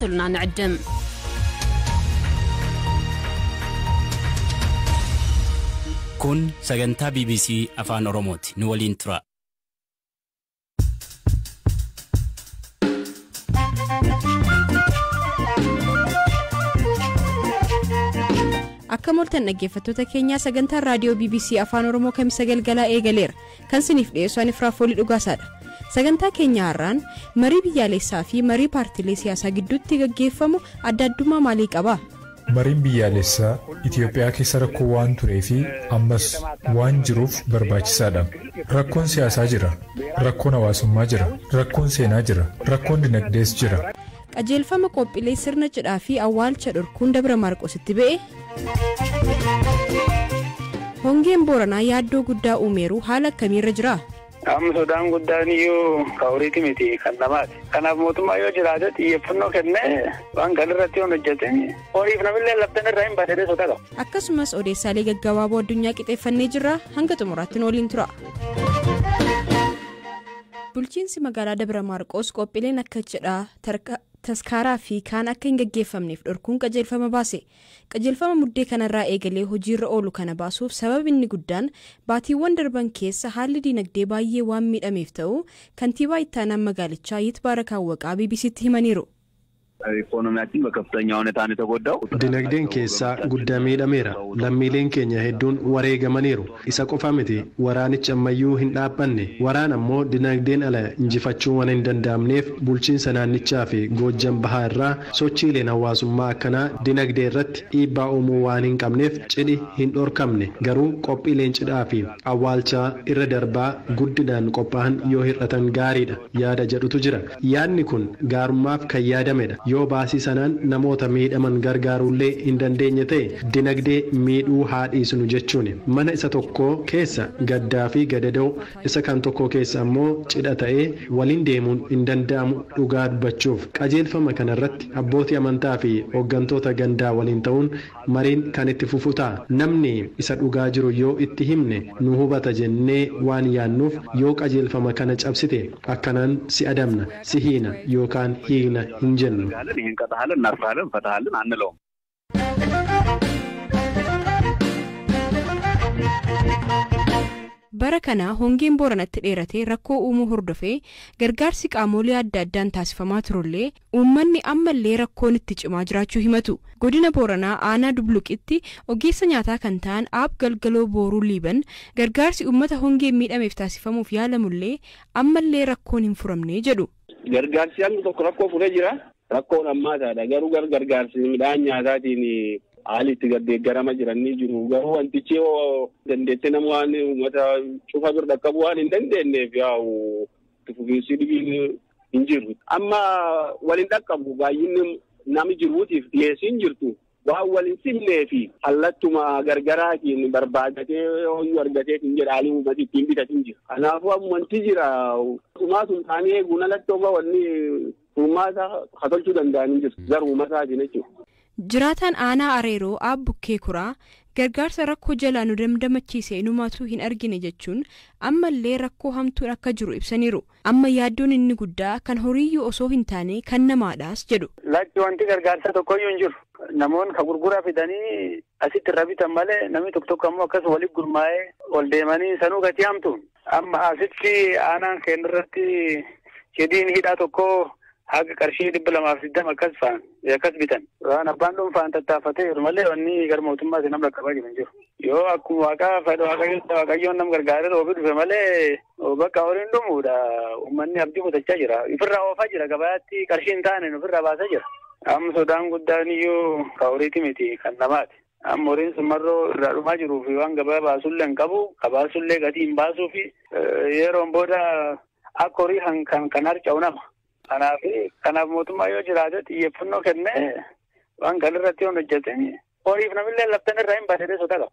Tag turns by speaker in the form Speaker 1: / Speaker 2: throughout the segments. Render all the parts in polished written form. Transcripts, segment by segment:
Speaker 1: ክትከታተሉና ንዕድም።
Speaker 2: Kun sagantaa BBC Afaan Oromooti. Nu waliin tura.
Speaker 3: Akka mooltan dhaggeeffattoota keenyaa, sagantaan raadiyoo BBC Afaan Oromoo Kamisa galgalaa eegaleera. Kan siniif dhiyeessu ani Firaafoolii Dhugaasaadha. Sagantaa keenya har'aan marii biyyaalessaa fi marii paartiilee siyaasaa gidduutti gaggeeffamu adda addummaa maalii qaba?
Speaker 4: Mariin biyyaalessaa Itoophiyaa keessa rakkoo waan turee fi ammas waan jiruuf barbaachisaadha. Rakkoon siyaasaa jira, rakkoon hawaasummaa jira, rakkoon seenaa jira, rakkoon dinagdees jira.
Speaker 3: Qajeelfama qophiilee sirna cidhaa fi awwaalcha dhorkuun Dabra Maarqositti ba'e. Hongeen Booranaa yaaddoo guddaa uumeeru haala akkamiirra jira?
Speaker 5: Amma sodaan guddaan iyyuu kan horiiti miti, kan namaati. Kanaaf mootummaa yoo jiraate xiyyeeffannoo kennee waan kan irratti yoo hojjete, horiif namillee laftan irraa hin baadhee sodaa qaba.
Speaker 3: Akkasumas odeessaalee gaggabaaboo addunyaa qixeeffannee jirra, hanga xumuraatti nu waliin tura. Bulchiinsi magaalaa Dabra Maarqos qophiileen akka cidhaa, taskaaraa fi kaan akka hin gaggeeffamneef dhorkuun qajeelfama baase. Qajeelfama muddee kanarraa eegalee hojiirra oolu kana baasuuf sababni inni guddaan baatiiwwan darban keessa haalli dinagdee baay'ee waan miidhameef ta'u kantiibaa ittaanaan magaalichaa Yitbaarak Awwaqaa BBCtti himaniiru.
Speaker 6: ኢኮኖሚያችን በከፍተኛ ሁኔታ ነው የተጎዳው።
Speaker 7: Dinagdeen keessaa guddaa miidhameera. Lammiileen keenya hedduun wareegamaniiru. Isa qofa miti, waraanichi ammayyuu hin dhaabbanne. Waraan ammoo dinagdeen ala injifachuu waan hin danda'amneef, bulchiinsa naannichaa fi Goojjam Bahaa irraa sochiileen hawaasummaa akkanaa dinagdee irratti dhiibbaa uumuu waan hin qabneef cidhi hin dhorkamne. Garuu qophiileen cidhaa fi awwaalchaa irra darbaa guddinaan qophaa'an yoo hir'atan gaariidha yaada jedhutu jira. Yaadni kun gaarummaaf kan yaadamedha. Yoo baasii sanaan namoota miidhaman gargaaruullee hin dandeenye ta'e, dinagdee miidhuu haa dhiisnu jechuun, mana isa tokko keessa gaddaa fi gadadoo, isa kan tokko keessa ammoo cidha ta'ee waliin deemuun hin danda'amu dhugaa dubbachuuf. Qajeelfama kanarratti abbootii amantaa fi hooggantoota gandaa waliin ta'uun mariin kan itti fufu ta'a. Namni isa dhugaa jiru yoo itti himne nu hubata jennee waan yaannuuf, yoo qajeelfama kana cabsite akkanaan si adamna, si hiina yookaan hiikna hin jennu.
Speaker 6: ይህን እንቀጣሃለን፣ እናስራለን፣ እንፈታሃለን አንለውም።
Speaker 3: Bara kana hongeen Booranatti dheeratee rakkoo uumuu hordofee gargaarsi qaamolee adda addaan taasifamaa turullee, uummanni ammallee rakkoon itti cimaa jiraachuu himatu. Godina Booranaa aanaa Dubluqitti ogeessa nyaataa kan ta'an Aab Galgaloo Booruu Liiban, gargaarsi uummata hongeen miidhameef taasifamuuf yaalamullee ammallee rakkoon hin furamne jedhu.
Speaker 8: Gargaarsi hammi tokko rakkoo furee jira. Rakkoon hammaataadha. Garuu gargaarsi midhaan nyaataatiin haalli itti deeggarama jiran ni jiru. Garuu wantichi dandeettii nama waan uummata cufa bira dhaqqabu waan hin dandeenyeef, yaa'u itti fufiinsi dhibiin hin jiru. Amma waliin dhaqqabu baay'inni nami jiruutiif dhiyeessiin jirtu waan waliin simnee fi kallattuma gargaraatiin barbaadatee hoyyuu argatee hin jedha, haalli uummati ittiin bitatin jira. Kanaafuu amma wanti jira dhumaatum taanii eeguun alatti oga wanni furmaata haa tolchuu danda'an hin jiru. Garuu uummataatiin jechuudha.
Speaker 3: Jiraataan aanaa Areeroo Aab Bukkee Kuraa, gargaarsa rakkoo jalaa nu damdamachiise inumaatu hin argine jechuun ammallee rakkoo hamtuun akka jiru ibsaniiru. Amma yaaddoon inni guddaa kan horiiyyuu osoo hin taane kan namaadhaas jedhu.
Speaker 5: Lakki, wanti gargaarsa tokkoyyuu hin jiru. Namoonni kan gurguraa fidanii asitti irra bitan malee, namni tokko tokko ammoo akkas walitti gurmaa'ee ol deemanii sanuu gatii hamtu. Amma asitti aanaan keenya irratti cidhiin hidhaa tokko haga qarshii 220 akkas fa'an akkas bitan. Waan abbaan dhuunfaan tattaafatee jiru malee wanni gara mootummaatiin nama dhaqqabaa jiru hin jiru. Yoo akkuma waaqaa fedha Waaqayyoon nama gargaaree roobi dhufe malee, bakka horiin dhumuudha. Uummanni abdii kutachaa jira. Ofirraa oofaa jira, gabaatti qarshii hin taane ofirraa baasaa jira. Amma sodaan guddaan iyyuu kan horiiti miti, kan namaati. Amma horiin sun marroo irraa dhumaa jiruu fi waan gabaa baasullee hin qabu, ka baasullee gatii hin baasuu fi yeroon booda akka horii kan kan harca'u nama. Kanaaf mootummaa yoo jiraate xiyyeeffannoo kennee waan kan irratti yoo hojjete, horiif namillee laftan irraa hin baadhee sodaa qaba.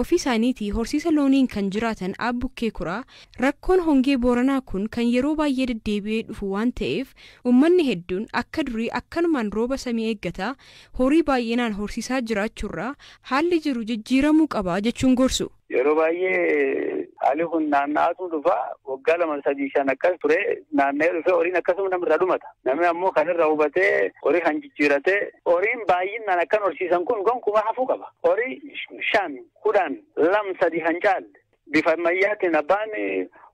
Speaker 3: Ofii isaaniitii horsiisa looniin kan jiraatan Aab Bukkee Kuraa, rakkoon hongee Booranaa kun kan yeroo baay'ee deddeebi'ee dhufu waan ta'eef, uummanni hedduun akka durii akkanumaan rooba samii eeggataa horii baay'inaan horsiisaa jiraachuurraa haalli jiru jijjiiramuu qaba jechuun gorsu.
Speaker 5: Yeroo baay'ee Haalli kun naanna'aatu dhufa waggaa 2, 3, 5 akkas ture naanna'ee dhufe horiin akkasuma namarraa dhumata. Namni ammoo kanirra hubatee horii kan jijjiiratee horiin baay'inaan akkan horsiisan kun gonkumaa hafuu qaba. Horii 5, 10, 2, 3 kan caalle bifa ammayyaatiin abbaan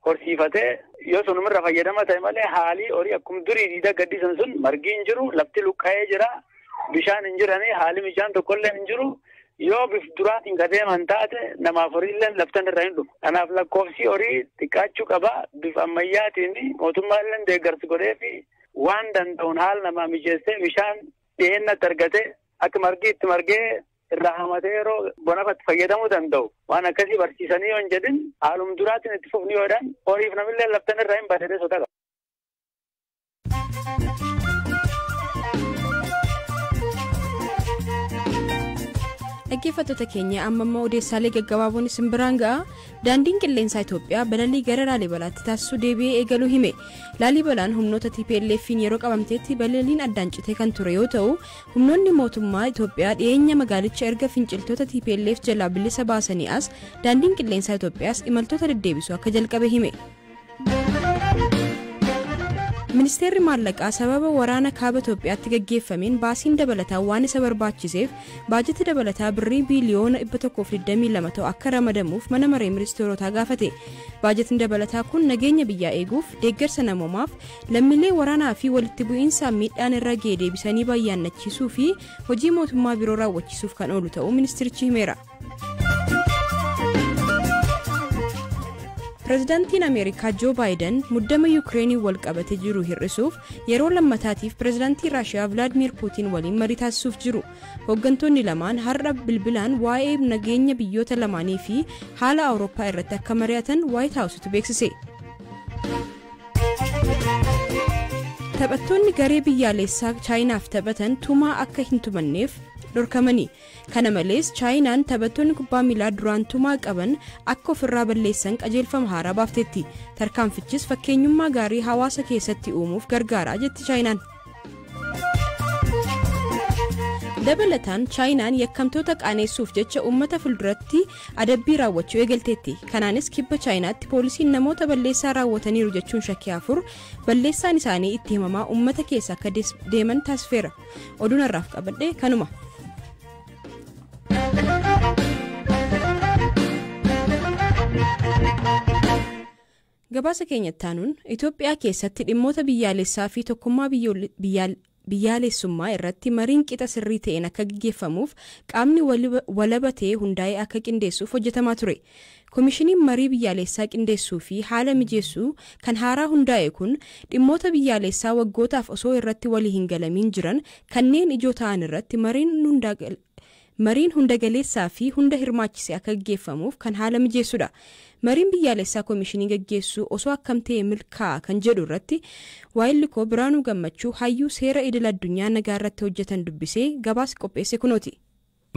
Speaker 5: horsiifatee yoo sunumirra fayyadama ta'e malee haalii horii akkuma durii diida gaddisan sun margi hin jiru, lafti luqqa'ee jira, bishaan hin jiranii, haalli bishaan tokkollee hin jiru. Yoo bif duraatiin ka deeman taate namaaf horiillee laftan irra hin dhumu. Kanaaf lakkoofsi horii xiqqaachuu qaba. Bifa ammayyaatiin mootummaallee deeggarsi godhee fi waan danda'uun haala namaa mijeessee bishaan dhiyeennatti argatee akka margi itti margee irraa hamatee yeroo bonafatti fayyadamuu danda'u. Waan akkasii barsiisanii yoo hin jedhin haalum duraatiin itti fufni yoodhaan horiif namillee laftan irraa hin badhee sodaa qaba.
Speaker 3: Dhaggeeffattoota keenya amma immoo odeessaalee gaggabaaboon isin biraan ga'a. Daandiin qilleensaa Itoophiyaa balalii gara Laalibalaatti taasisuu deebi'ee eegaluu hime. Laalibalaan humnoota TPLF'n yeroo qabamteetti balaliin addaan citee kan ture yoo ta'u, humnoonni mootummaa Itoophiyaa dhiyeenya magaalicha erga finciltoota TPLF jalaa bilisa baasanii as daandiin qilleensaa Itoophiyaas imaltoota deddeebisuu akka jalqabe hime. Ministeerri maallaqaa sababa waraana kaaba Itoophiyaatti gaggeeffameen baasiin dabalataa waan isa barbaachiseef baajata dabalataa birrii biiliyoona 122 ta'u akka ramadamuuf mana maree ministeerotaa gaafate. Baajatni dabalataa kun nageenya biyyaa eeguuf, deeggarsa namoomaaf, lammiilee waraanaa fi walitti bu'iinsa miidhaan irra ga'e deebisanii bayyaannachiisuu fi hojii mootummaa biroo raawwachiisuuf kan oolu ta'uu ministeerichi himeera. Pireezidaantiin Ameerikaa Joo Baayiden muddama Yukireeniin wal qabatee jiru hir'isuuf yeroo lammataatiif pireezidaantii Raashiyaa Vilaadimir Puutiin waliin marii taasisuuf jiru. Hooggantoonni lamaan har'a bilbilaan waa'ee nageenya biyyoota lamaanii fi haala Awurooppaa irratti akka mari'atan Waayit Haawusitu beeksise. Taphattoonni garee biyyaalessaa Chaayinaaf taphatan tumaa akka hin tumanneef dhorkamani. Kana malees Chaayinaan taphattoonni kubbaa miilaa duraan tumaa qaban akka ofirraa balleessan qajeelfama haaraa baafteetti. Tarkaanfichis fakkeenyummaa gaarii hawaasa keessatti uumuuf gargaara jetti Chaayinaan. Dabalataan Chaayinaan yakkamtoota qaaneessuuf jecha uummata fuulduratti adabbii raawwachuu eegalteetti. Kanaanis kibba Chaayinaatti poolisiin namoota balleessaa raawwataniiru jechuun shakkii 4 balleessaan isaanii itti himamaa uummata keessa akka deeman taasifeera. Oduun har'aaf qabadhe kanuma. Gabaasa keenyatti aanuun Itoophiyaa keessatti dhimmoota biyyaalessaa fi tokkummaa biyyaalessummaa irratti mariin qixa sirrii ta'een akka gaggeeffamuuf qaamni walaba ta'e hundaa'ee akka qindeessuuf hojjetamaa ture. Koomishiniin marii biyyaalessaa qindeessuu fi haala mijeessuu kan haaraa hundaa'e kun dhimmoota biyyaalessaa waggootaaf osoo irratti walii hin galamiin jiran kanneen ijoo ta'an irratti mariin hunda galeessaa fi hunda hirmaachise akka gaggeeffamuuf kan haala mijeessudha. Mariin biyyaalessaa koomishinii gaggeessuu osoo akkam ta'e milkaa'a kan jedhu irratti waayillikoo Biraanuu Gammachuu hayyuu seera idil addunyaa nagaa irratti hojjetan dubbisee gabaasa qopheesse kunooti.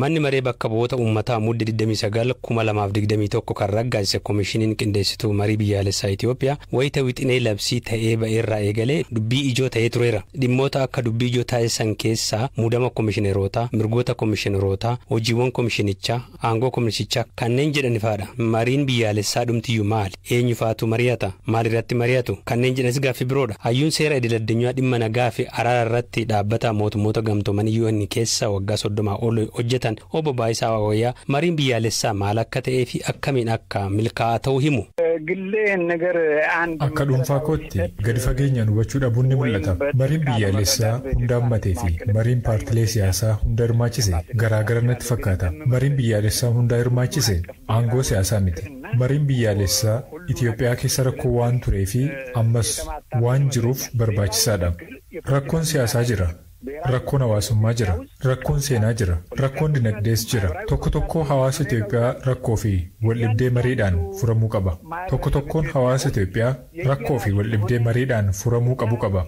Speaker 1: Manni maree bakka bu'oota uummataa mudde 29 2021 kan raggaasise koomishiniin qindeessituu marii biyyaalessaa Itoophiyaa wayita wixinee labsii ta'ee ba'eerraa eegalee dubbii ijoo ta'ee tureera. Dhimmoota akka dubbii ijoo taasisan keessaa muudama koomishineerootaa, mirgoota koomishineerootaa, hojiiwwan koomishinichaa, aangoo koomishinichaa kanneen jedhanifaadha. Mariin biyyaalessaa dhumtiyyuu maali? Eenyufaatu mari'ata? Maal irratti mari'atu? Kanneen jedhanis gaaffii biroodha. Hayyuun seera idil addunyaa dhimma nagaa fi araara irratti dhaabbata mootummoota gamtoomanii UN keessa waggaa 30 ol hojjetan Obbo Baayisaa Waawayyaa mariin biyyaalessaa maal akka ta'ee fi akkamiin akka milkaa'aa ta'uu himu.
Speaker 4: Akka dhuunfaa kootti gadi fageenyaan hubachuu dhabuun ni mul'ata. Mariin biyyaalessaa hunda hammatee fi mariin paartilee siyaasaa hunda hirmaachise garaagara natti fakkaata. Mariin biyyaalessaa hunda hirmaachise aangoo siyaasaa miti. Mariin biyyaalessaa Itoophiyaa keessa rakkoo waan turee fi ammas waan jiruuf barbaachisaadha. Rakkoon siyaasaa jira. Rakkoon hawaasummaa jira. Rakkoon seenaa jira. Rakkoon dinagdees jira. Tokko tokko hawaasa Itoophiyaa rakkoo fi waldhibdee mariidhaan furamuu qaba. Tokko tokkoon hawaasa Itoophiyaa rakkoo fi waldhibdee mariidhaan furamuu qabu qaba.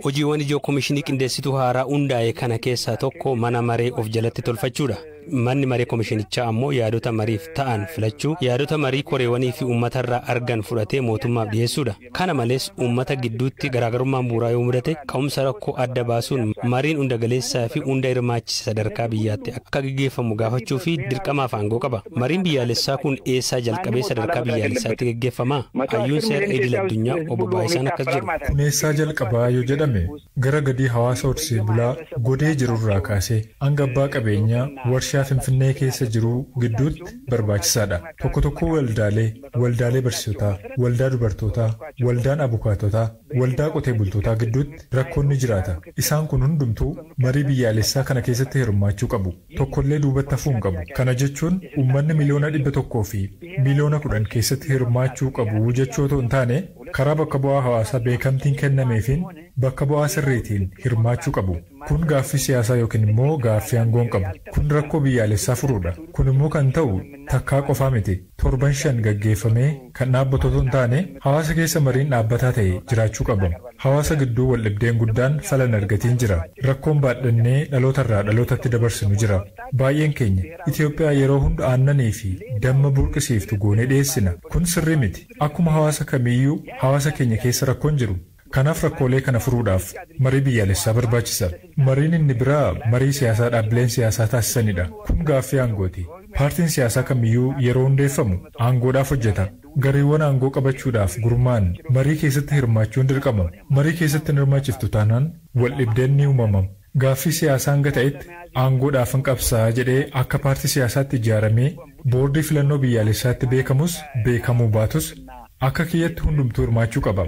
Speaker 1: Hojiiwwan ijoo koomishinii qindeessituu haaraa hundaa'e kana keessaa tokko mana maree of jalatti tolfachuudha. Manni maree komishinichaa ammoo yaadota mariif ta'an filachuu, yaadota marii koreewwanii fi uummatarraa argan fudhatee mootummaaf dhiyeessuudha. Kana malees uummata gidduutti garaagarummaan bu'uuraa yoo mudate ka'umsa rakkoo adda baasuun mariin hunda galeessaa fi hunda hirmaachise sadarkaa biyyaatti akka gaggeeffamu gaafachuu fi dirqamaaf aangoo qaba. Mariin biyyaalessaa kun eessaa jalqabee sadarkaa biyyaalessaatti gaggeeffama? Hayyuun seera idil addunyaa obbo Baayisaan akkas jedhu.
Speaker 4: Kun eessaa jalqabaa yoo jedhame gara gadii hawaasa horsee bulaa godee jirurraa kaasee hanga abbaa qabeenyaa warshaa Finfinnee keessa jiruu gidduutti barbaachisaadha. Tokko tokko waldaalee, waldaalee barsiisotaa, waldaa dubartootaa, waldaan abukaatotaa, waldaa qotee bultootaa gidduutti rakkoon ni jiraata. Isaan kun hundumtuu marii biyyaalessaa kana keessatti hirmaachuu qabu. Tokkollee duubatti hafuu hin qabu. Kana jechuun uummanni 100,000,000 fi 10,000,000 keessatti hirmaachuu qabu jechuu otoo hin taane karaa bakka bu'aa hawaasaa beekamtiin kennameefiin bakka bu'aa sirriitiin hirmaachuu qabu. Kun gaaffii siyaasaa yookiin immoo gaaffii aangoo hin qabu. Kun rakkoo biyyaalessaa furuudha. Kun immoo kan ta'u takkaa qofaa miti. Torban 5 gaggeeffamee kan dhaabbatu otoo hin taane hawaasa keessa mariin dhaabbataa ta'e jiraachuu qaba. Hawaasa gidduu waldhibdeen guddaan falan argatiin jira. Rakkoon baadhannee dhalootarraa dhalootatti dabarsinu jira. Baay'een keenya Itoophiyaa yeroo hunda aannanii fi damma burqisiiftu goonee dhiyeessina. Kun sirrii miti. Akkuma hawaasa kamiiyyuu hawaasa keenya keessa rakkoon jiru. Kanaaf rakkoolee kana furuudhaaf marii biyyaalessaa barbaachisa. Mariin inni biraa marii siyaasaa dhaabbileen siyaasaa taasisanidha. Kun gaaffii aangooti. Paartiin siyaasaa kamiyyuu yeroo hundeeffamu aangoodhaaf hojjeta. Gareewwan aangoo qabachuudhaaf gurmaa'an marii keessatti hirmaachuun dirqama. Marii keessatti hin hirmaachiftu taanaan waldhibdeen ni uumama. Gaaffii siyaasaa hanga ta'etti aangoodhaaf hin qabsaa jedhee akka paartii siyaasaatti ijaaramee boordii filannoo biyyaalessaatti beekamus beekamuu baatus akka kiyyatti hundumtuu hirmaachuu qaba.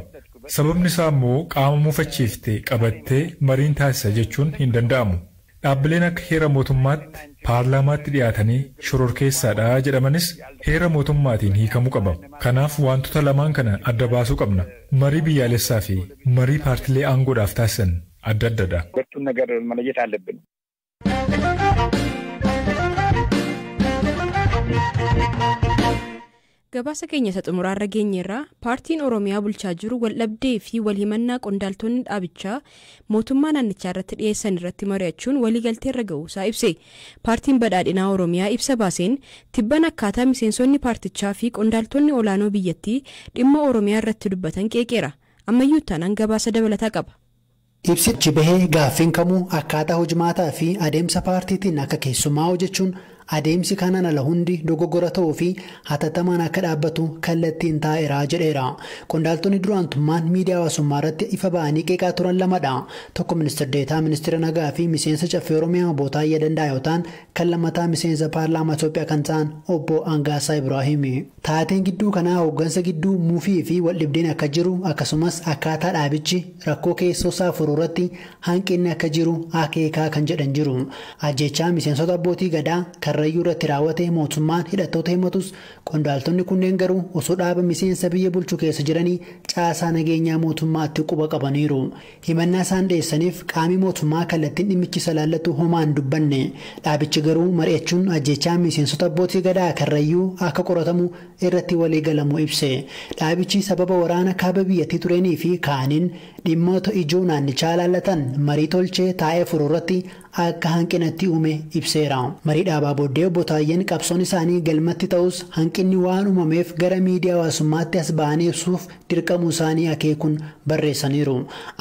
Speaker 4: Sababni isaa immoo qaama mufachiiftee qabattee mariin taasisa jechuun hin danda'amu. Dhaabbileen akka heera mootummaatti paarlaamaatti dhiyaatanii shororkeessaadha jedhamanis heera mootummaatiin hiikamuu qaba. Kanaaf wantoota lamaan kana adda baasuu qabna. Marii biyyaalessaa fi marii paartilee aangoodhaaf taasisan adda addadha.
Speaker 5: ሁለቱን ነገር መለየት አለብን።
Speaker 3: Gabaasa keenya isa xumuraarra geenyeerraa paartiin Oromiyaa bulchaa jiru waldhabdee fi walhimannaa qondaaltonni dhaabichaa mootummaa naannichaa irratti dhiyeessan irratti mari'achuun waliigalteerra ga'uusaa ibse. Paartiin badhaadhinaa Oromiyaa ibsa baaseen tibban akkaataa miseensonni paartichaa fi qondaaltonni olaanoo biyyattii dhimma Oromiyaa irratti dubbatan qeeqeera. Ammayyuu taanaan gabaasa dabalataa qaba.
Speaker 9: Ibsichi bahee gaaffiin kamuu akkaataa hojimaataa fi adeemsa paartiitiin akka keessumaa hojjechuun adeemsi kanaan ala hundi dogoggora ta'uu fi hatattamaan akka dhaabbatu kallattiin taa'eera jedheera. Qondaaltonni duraantummaan miidiyaa hawaasummaa irratti ifa ba'anii qeeqaa turan lamadha. Tokko ministeera deetaa ministeera nagaa fi miseensa caffee Oromiyaa obbo Taayyee Danda'a yoo ta'an kan lammataa miseensa paarlaamaa Itoophiyaa kan ta'an obbo Angaasaa Ibraahimi. Taateen gidduu kanaa hooggansa gidduu muufii fi waldhibdeen akka jiru akkasumas akkaataa dhaabichi rakkoo keessoo isaa furuu irratti hanqinni akka jiru akeekaa kan jedhan jiru. Ajjechaa miseensota abbootii gadaa Karrayyuu irratti raawwate mootummaan hidhattoota himatus qondaaltonni kunneen garuu osoo dhaaba miseensa biyya bulchu keessa jiranii caasaa nageenyaa mootummaatti quba qabaniiru. Himannaa isaan dhiyeessaniif qaamni mootummaa kallattiin dhimmichisa laallatu homaan dubbanne. Dhaabichi garuu mari'achuun ajjechaa miseensota abbootii gadaa Karrayyuu akka qoratamu irratti waliigalamuu ibse. Dhaabichi sababa waraana kaaba biyyattii tureenii fi kaaniin dhimmoota ijoo naannichaa laallatan marii tolchee taa'ee furuu irratti akka hanqinatti uume ibseera. Marii dhaabaa booddee obbo Taayyeen qabsoon isaanii galmatti ta'us hanqinni waan uumameef gara miidiyaa hawaasummaatti as ba'anii ibsuuf dirqamuu isaanii akeekuun barreessaniiru.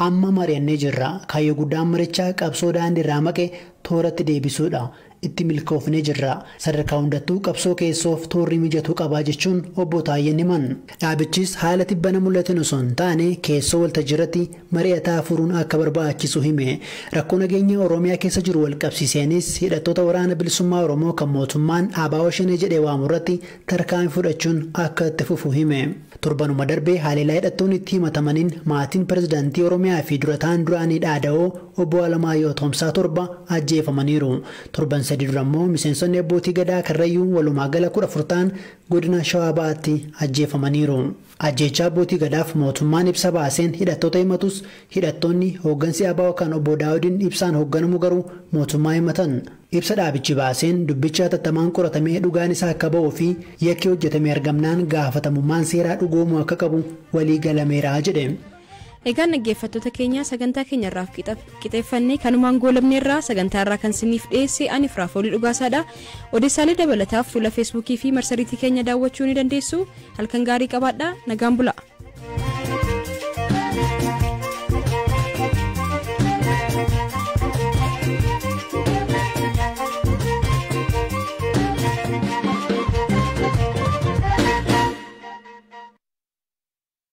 Speaker 9: Amma mari'annee jirra. Kaayyoo guddaan marichaa qabsoo daandii irraa maqe tooratti deebisuudha. Itti milkoofnee jirra. Sadarkaa hundattuu qabsoo keessoof toorri mijatuu qabaa jechuun obbo Taayyeen himan. Dhaabichis haala tibbana mul'atan osoo hin taane keessoo waltajjiirratti mari'ataa furuun akka barbaachisu hime. Rakkoo nageenya Oromiyaa keessa jiru wal qabsiiseenis hidhattoota waraana bilisummaa Oromoo kan mootummaan ABO Shanee jedhee waamu irratti tarkaanfii fudhachuun akka itti fufu hime. Torbanuma darbee haleellaa hidhattoonni itti himatamaniin maatiin pirezidaantii Oromiyaa fi durataan duraanii Dhaada'oo obbo Alamaayyoo Toomsaa 7 ajjeefamaniiru. Torban 3 dura immoo miseensonni abbootii gadaa Karrayyuu walumaa gala 14 ta'an godina Shawaa Bahaatti ajjeefamaniiru. Ajjeechaa abbootii gadaaf mootummaan ibsa baaseen hidhattoota himatus hidhattoonni hooggansi ABO kan obbo Daawudiin ibsaan hoogganamu garuu mootummaa himatan. Ibsa dhaabichi baaseen dubbicha hatattamaan qoratamee dhugaan isaa akka ba'uu fi yakki hojjetamee argamnaan gaafatamummaan seeraa dhugoomuu akka qabu walii galameera jedhe.
Speaker 3: Egaan dhaggeeffattoota keenya, sagantaa keenya irraaf qixeeffannee kanumaan goolabneerraa. Sagantaa irraa kan siniif dhiyeesse ani Firaafoolii Dhugaasaadha. Odeessaalee dabalataaf fuula Feesbuukii fi marsariitii keenya daawwachuu ni dandeessu. Halkan gaarii qabaadhaa, nagaan bula.